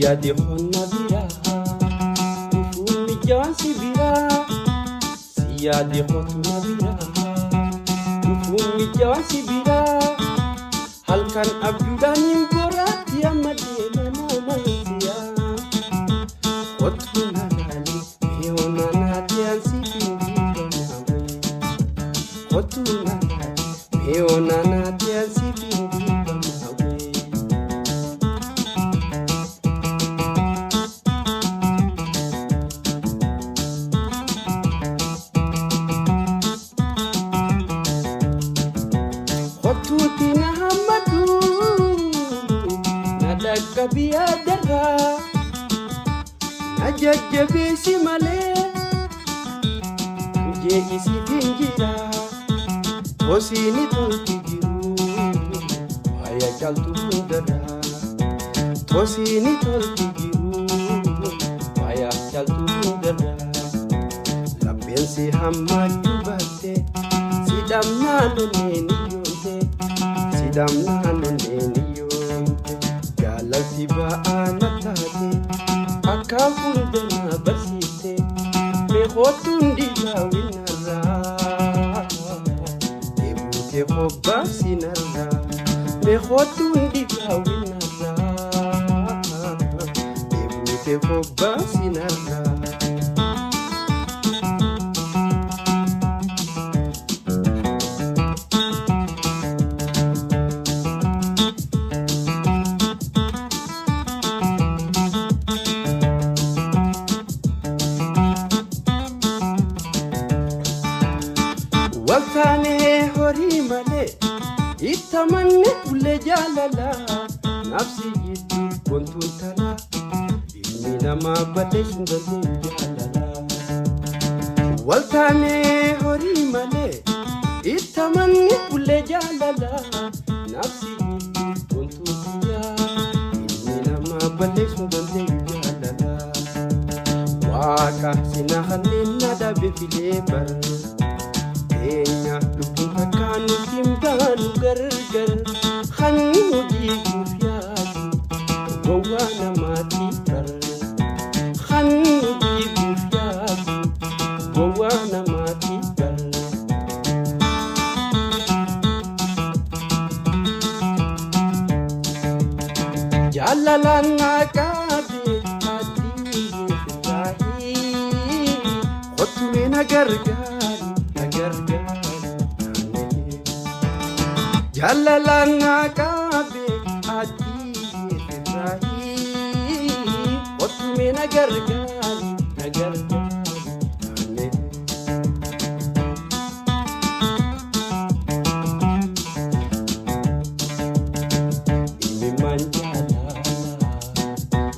Siyaade honna biraa dhufuun mijaan si biraa. Siyaade hotu na biraa dhufuun mijaan si biraa. Halkan abjuudhaan hin boraatti amma deema nama siyaa. Kottu na laali mi'oona naatti ansi findiifama. Kottu na laali mi'oona naatti ansi findiifama. Kottuuti na hammadhu na dhaqqabi yaadarraa na jajjabeessi malee jee isiif hin jira hosiini tolti jiru faaya caaltu hundarraa hosiini tolti jiru faaya caaltu hundarraa lapheensi hammaachuu baatte si dhabnaan onneen iyyoomte si dhabnaan onneen iyyoomte jaalalti ba'aa na taate akka hunda na barsiifte meeqootuun dhigaawinarraa deebuutee hobbaasinarraa meeqootuun dhigaawinarraa deebuutee hobbaasinarraa. Waltaanee horii malee ittamanne ulee jaalalaa nafsi jidduu wantuun talaa ilmi namaa balleessuu hin dandeenyu jaalalaa. Waltaanee horii malee ittamanne ulee jaalalaa nafsi jidduu wantuun tiyyaa ilmi namaa balleessuu hin dandeenyu jaalalaa. Waaqa sina hanneen na dhabe filee bara. Keenya lubbuun takkaan nuti hin baanu gargar kan nu diiguuf yaadu gowwaa namaatti bar. Kan nu diiguuf yaadu gowwaa namaatti bar. Jaalalaan naa qabe adii firraahii kottumee na gargaari na gargaari. Jaalalaan naa qabe adii firraahii kottumee na gargaari na gargaari. Imimmaan jaalala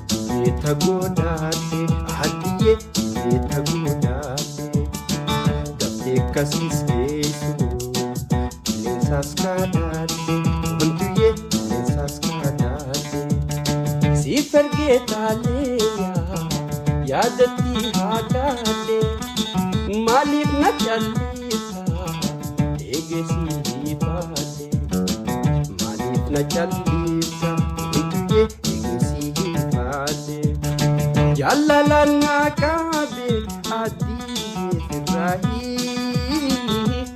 dibeeta godhaadhe adiyye dibeeta godhaadhe daftee akkasiis geessu qilleensaas kadhaadhe wantuyyee qilleensaas kadhaadhe siif ergee taaleeyaa yaadatti haa kaadhe maaliif na callisa eegesii hiifaadhe maaliif na callisa wantuyyee eegesii hiifaadhe jaalalaan naa qabe adii firraahii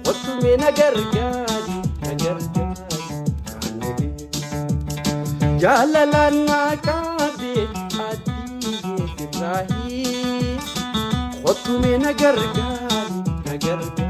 kottumee na gargaari na gargaari. Jaalalaan naa qabe adii firraahii kottumee na gargaari na gargaari.